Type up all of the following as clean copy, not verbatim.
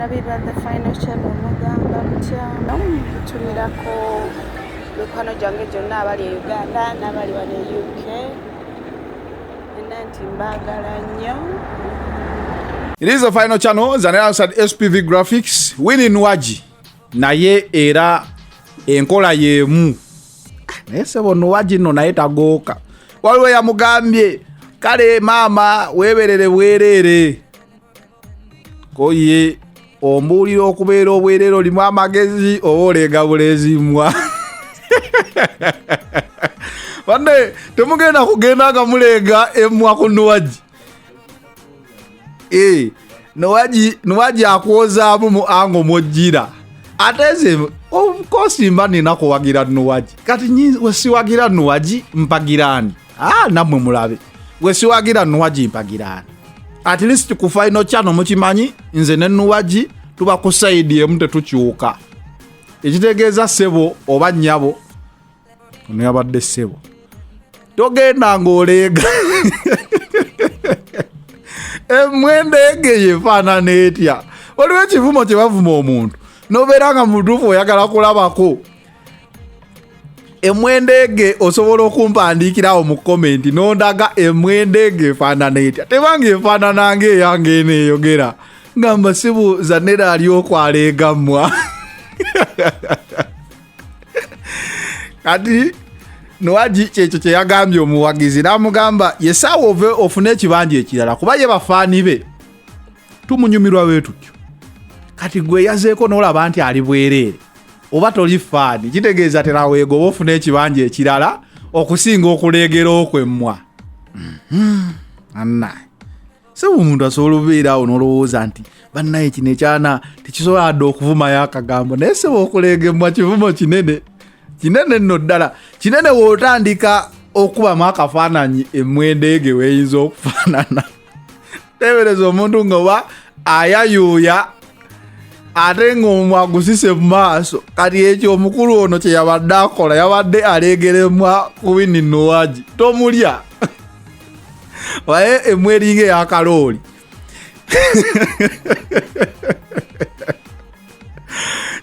Abalabi ba The Final Channel, mugamba mutya? Ntumirako mikwano gyange gyonna abali e Uganda n'abali wano e UK enna nti mbaagala nnyo. It is the final channel alongside SPV Graphics, Winnie Nwagi. Naye era enkola y'emu, naye sebo Nwagi nno naye tagooka. Waliwo yamugambye, "Kale maama, weeberere bwereere." Ko ye, "Ombuulira okubeera obwereere olimu amagezi oba oleega buleezi mmwa?" Banne, temugenda kugenda nga muleega emmwa ku Nwagi. Eh, Nwagi akwozaamu mu ango mwojjira. Ate nze of course mba nina kuwagira Nwagi. Kati wesiwagira Nwagi mpagiraani? Ah, nammwe mulabe, wesiwagira Nwagi mpagiraani? At least ku final channel mukimanyi nze ne Nwagi tuba ku side emu, tetukyuka. Ekitegeeza, ssebo oba nnyabo, ono yabadde ssebo, togenda ng'oleega emwenda egeyo efaanana etya. Waliwo ekivumo kye bavuma omuntu nobeera nga mutuufu oyagala kulabako emwenda ege. Osobola okumpandiikirawo mu comment nondaga emwenda ege efaanana etya. Tebanga efaanana ngaeyange eno eyogera ngamba sibu zanera ali okwaleegammwa. Kati Nwagi kyekyo kyeyagambye omuwagizi, n'amugamba yesaawa ove ofune ekibanja ekirala, kuba ye bafaani be tumunyumirwa bwe tutyo. Kati gwe yazeeko n'olaba nti ali bwereere oba toli faani, kitegeeza teraweega oba ofune ekibanja ekirala okusinga okuleegera okwemmwa. Annaye sebo, omuntu asobola obeera awo n'olowooza nti bannaye kino ekyana tekisobola dde okuvumayo akagambo, naye sebo okuleega emmwa kivumo kinene kinene nno ddala kinene. W'otandika okubamu akafaananyi emmwenda ege weeyinza okufaanana, teebereza omuntu nga oba ayayuuya ate ng'omumwa gusise mu maaso. Kati ekyo omukulu ono kye yabadde akola, yabadde aleegera emmwa ku Winnie Nwagi. Tomulya waye emmwa eringa eyakalooli.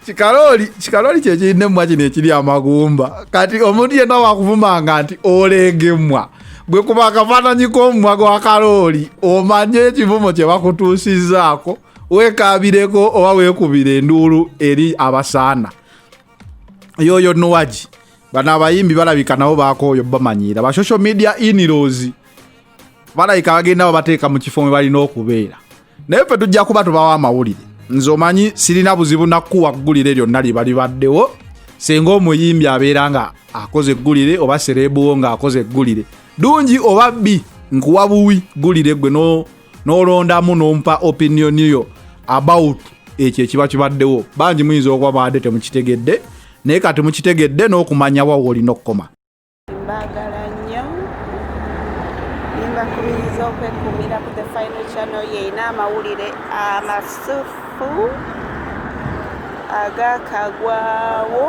Kikalooli, kikalooli kyekirina emmwa kino ekiri amagumba. Kati omuntu yenna wakuvumanga nti oleega emmwa, gwe kuba akafaananyi k'omumwa gwa kalooli, omanye ekivumo kye bakutuusizzaako, weekaabireko oba weekubira enduulu eri abasaana. Yoyo Nwagi. Bano abayimbi balabika nabo bakooyo bamanyiira ba social media in-laws, balabika bagenda babateeka mu kifo mwe balina okubeera, naye ffe tujja kuba tubawa amawulire. Nze omanyi sirina buzibu nakuwa ggulire lyonna liba libaddewo, singa omuyimbi abeera nga akoze eggulire oba celeb wo ng'akoze eggulire dungi oba bbi, nkuwa buwi ggulire gwe n'olondamu n'ompa opinion yo about ekyo ekiba kibaddewo. Bangi muyinza okuba babadde temukitegedde, naye kati mukitegedde n'okumanya wa woolina okukoma. Mbaagala nnyo, nimbakubiriza okwekuumira ku The Final Channel yeina amawulire amasufu agakagwawo.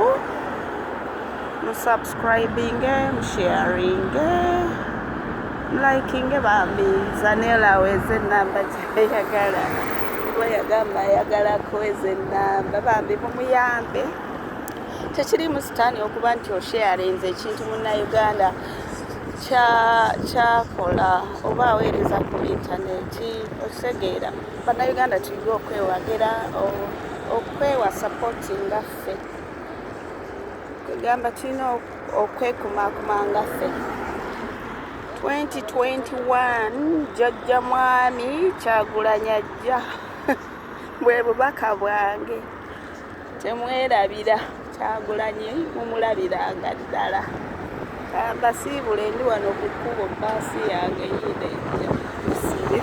Musubscribinge, musharinge, mulikinge. Bambi Zanela aweze enamba gyayagala, kuba yagamba ayagala kuweza enamba. Bambi mumuyambe. Tekirimu sitaani okuba nti osharinze ekintu Munnayuganda kyakola oba aweereza ku intaneti. Okitegeera, Bannayuganda tuyige okwewagira, okwewa support nga ffe. Kwegamba tulina okwekumaakuma nga ffe. 2021 jjajja mwami Kyagulanyi ajja, bwe bubaka bwange. Temwerabira Kyagulanyi, mumulabiranga ddala. Mbasiibule, ndi wano ku kkubo, baasi yange yiina ejja. Musibe.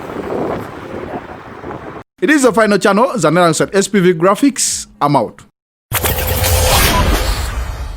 It is the final channel, Zanera SPV Graphics. I'm out.